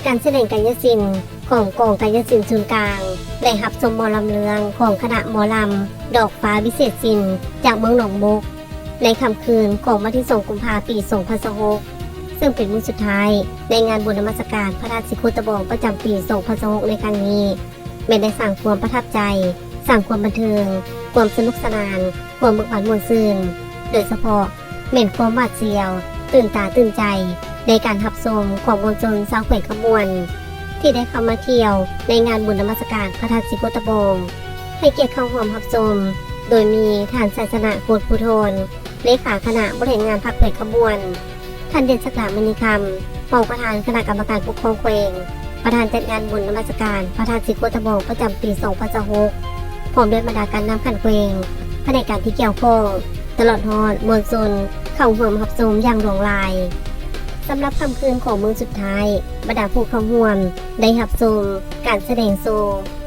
ການສະແດງກາຍະສິນຂອງກອງກາຍະສິນສູນກາງ ໄດ້ຮັບຊົມໝໍລຳເລື່ອງຂອງຄະນະໝໍລຳດອກຟ້າວິເສດສິນ ຈາກເມືອງໜອງບົກ ໃນຄ່ຳຄືນຂອງວັນທີສອງ ກຸມພາ ປີສອງພັນຊາວຫົກ ເຊິ່ງເປັນມື້ສຸດທ້າຍໃນງານບຸນນະມັດສະການພະທາດສີໂຄດຕະບອງ ປະຈຳປີສອງພັນຊາວຫົກ ໃນຄັ້ງນີ້ ແມ່ນໄດ້ສ້າງຄວາມປະທັບໃຈ, ສ້າງຄວາມບັນເທີງ, ຄວາມສະໜຸກສະໜານ, ຄວາມເບີກບານມ່ວນຊື່ນ, ໂດຍສະເພາະແມ່ນຄວາມຫວາດສຽວ, ຕື່ນຕາຕື່ນໃຈ ໃນການຮັບຊົມຂອງມວນຊົນຊາວແຂວງຄຳມ່ວນ ທີ່ໄດ້ເຂົ້າມາທ່ຽວໃນງານບຸນນະມັດສະການພະທາດສີໂຄດຕະບອງ. ໃຫ້ກຽດເຂົ້າຮ່ວມຮັບຊົມ ໂດຍມີທ່ານ ໄຊຊະນະ ໂຄດພູທອນ ເລຂາຄະນະບໍລິຫານງານພັກແຂວງຄຳມ່ວນ, ທ່ານ ເດດສັກດາ ມະນີຄຳ ຮອງປະທານຄະນະກຳມະການປົກຄອງແຂວງ, ປະທານຈັດງານບຸນນະມັດສະການພະທາດສີໂຄດຕະບອງ ປະຈຳປີສອງພັນຊາວຫົກ ພ້ອມດ້ວຍບັນດາການນຳຂັ້ນແຂວງ, ພະແນກການທີ່ກ່ຽວຂ້ອງ ຕະຫຼອດຮອດມວນຊົນເຂົ້າຮ່ວມຮັບຊົມຢ່າງຫຼວງຫຼາຍ. ສຳລັບຄ່ຳຄືນຂອງມື້ສຸດທ້າຍ, ບັນດາຜູ້ເຂົ້າຮ່ວມໄດ້ຮັບຊົມການສະແດງໂຊ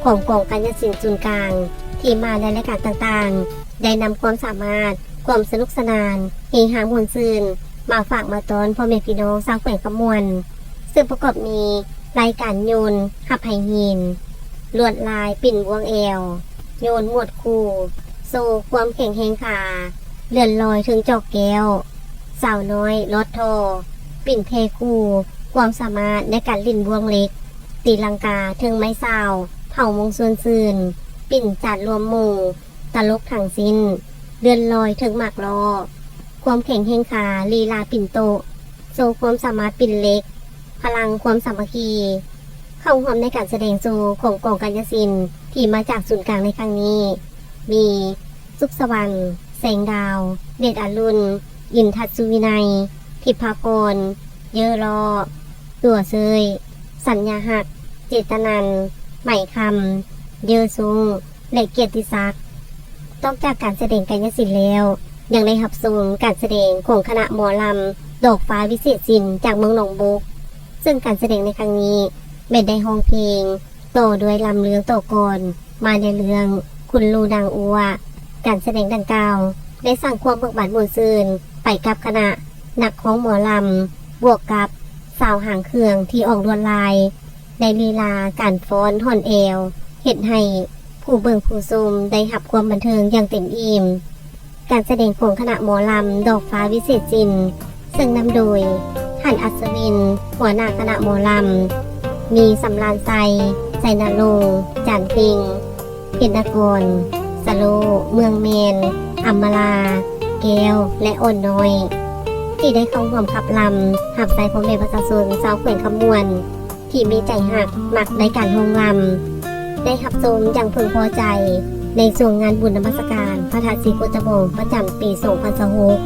ຂອງກອງກາຍະສິນສູນກາງ ທີ່ມາໃນລາຍການຕ່າງໆ ໄດ້ນຳຄວາມສາມາດ, ຄວາມສະໜຸກສະໜານ, ເຮຮາມ່ວນຊື່ນ ມາຝາກມາຕ້ອນພໍ່ແມ່ພີ່ນ້ອງຊາວແຂວງຄຳມ່ວນ, ເຊິ່ງປະກອບມີລາຍການໂຍນຮັບໄຫຫີນ, ລວດລາຍປິ່ນບ່ວງແອວ, ໂຍນໝວດຄູ່, ໂຊຄວາມແຂງແຮງຂາ, ເລື່ອນລອຍເທິງຈອກແກ້ວ, ສາວນ້ອຍລອດທໍ່, ປິ່ນແພຄູ່, ຄວາມສາມາດໃນການຫຼິ້ນບ່ວງເຫຼັກ, ຕີລັງກາເທິງໄມ້ຊາວ, ເຜົາມົງຊວນຊື່ນ, ປິ່ນຈານລວມໝູ່, ຕະຫຼົກຖັງສິ້ນ, ເລື່ອນລອຍເທິງໝາກລໍ້, ຄວາມແຂງແຮງຂາ, ລີລາປິ່ນໂຕະ, ໂຊຄວາມສາມາດປິ່ນເຫຼັກ, ພະລັງຄວາມສາມັກຄີ. ເຂົ້າຮ່ວມໃນການສະແດງໂຊຂອງກອງກາຍະສິນທີ່ມາຈາກສູນກາງໃນຄັ້ງນີ້ ມີ ສຸກສະຫວັນ, ແສງດາວ, ເດດອະລຸນ, ອິນທັດສຸວິໄນ, ທິບພາພອນ, ເຢີຫຼໍ້, ຕົວເຊີຍ, ສັນຍາຮັກ, ເຈດຕະນັນ, ໄໝຄຳ, ເຢີສຸງ ແລະ ກຽດຕິສັກ. ນອກຈາກການສະແດງກາຍະສິນແລ້ວ, ຍັງໄດ້ຮັບຊົມການສະແດງຂອງຄະນະໝໍລຳດອກຟ້າວິເສດສິນຈາກເມືອງໜອງບົກ, ເຊິ່ງການສະແດງໃນຄັ້ງນີ້ແມ່ນໄດ້ຮ້ອງເພງ ຕໍ່ດ້ວຍລຳເລື່ອງຕໍ່ກ່ອນ ມາໃນເລື່ອງຄຸນລູນາງອົວ. ການສະແດງດັ່ງກ່າວໄດ້ສ້າງຄວາມເບີກບານມ່ວນຊື່ນໄປກັບຄະນະນັກຮ້ອງໝໍລຳ, ບວກກັບສາວຫາງເຄື່ອງທີ່ອອກລວດລາຍ ໃນລີລາການຟ້ອນຮ່ອນແອວ ເຮັດໃຫ້ຜູ້ເບິ່ງຜູ້ຊົມໄດ້ຮັບຄວາມບັນເທີງຢ່າງເຕັມອີ່ມ. ການສະແດງຂອງຄະນະໝໍລຳດອກຟ້າວິເສດສິນ ເຊິ່ງນຳໂດຍ ທ່ານ ອັດສະວິນ ຫົວໜ້າຄະນະໝໍລຳ, ມີ ສຳລານໄຊ, ໄຊນະລົງ, ຈານເພັງ, ເພັນນະກອນ, ສະໂລ, ເມືອງແມນ, ອຳມາລາ, ແກ້ວ ແລະ ອ່ອນນ້ອຍ ທີ່ໄດ້ເຂົ້າຮ່ວມຂັບລຳ ຮັບໃຊ້ພໍ່ແມ່ປະຊາຊົນຊາວແຂວງຄຳມ່ວນ ທີ່ມີໃຈຮັກມັກໃນການຮ້ອງລຳ ໄດ້ຮັບຊົມຢ່າງເພິ່ງພໍໃຈ ໃນຊ່ວງງານບຸນນະມັດສະການພະທາດສີໂຄດຕະບອງ ປະຈຳປີສອງພັນຊາວຫົກ